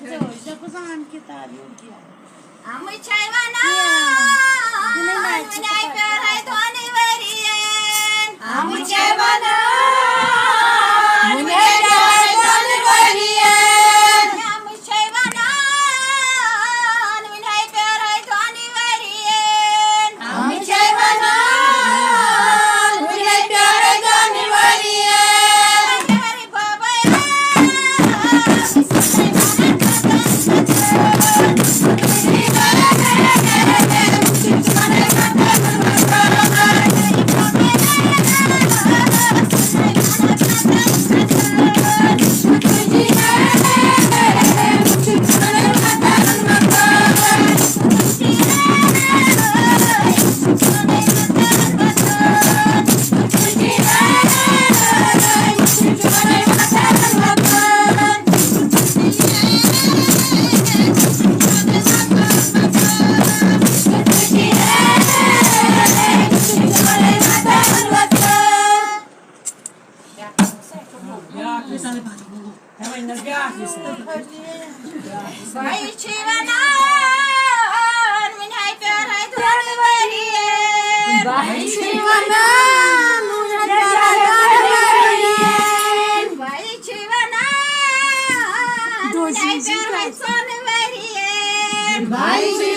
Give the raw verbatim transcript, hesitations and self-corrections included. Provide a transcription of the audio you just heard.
ژٕ ٲسۍ دَپان زان کِتاب یوٚت گیا۔ اَمہٕ چھَے وَنان، وٕنہِ پیارَے دۄن ؤرِیَن۔ اَمہٕ چھَے وَنان، وٕنہِ پیارَے دۄن ؤرِیَن۔ اَمہٕ چھَے وَنان، وٕنہِ پیارَے دۄن ؤرِیَن۔ اَمہٕ چھَے وَنان، وٕنہِ پیارَے دۄن ؤرِیَن۔ بیٛاکھ مثال۔ ہے، وۄنۍ نہ بیٛاکھ مثال۔ بھائی چھِ وَنان، وٕنہِ ہاے پیارٕ ہاے دۄن ؤرِیَن۔ بھائی چھِ وَنان، وٕنہِ ہاے پیارٕ ہاے دۄن ؤرِیَن۔ بھائی چھِ وَنان، وٕنہِ ہاے پیارٕ ہاے ژۄن ؤرِیَن۔ بھائی چھِ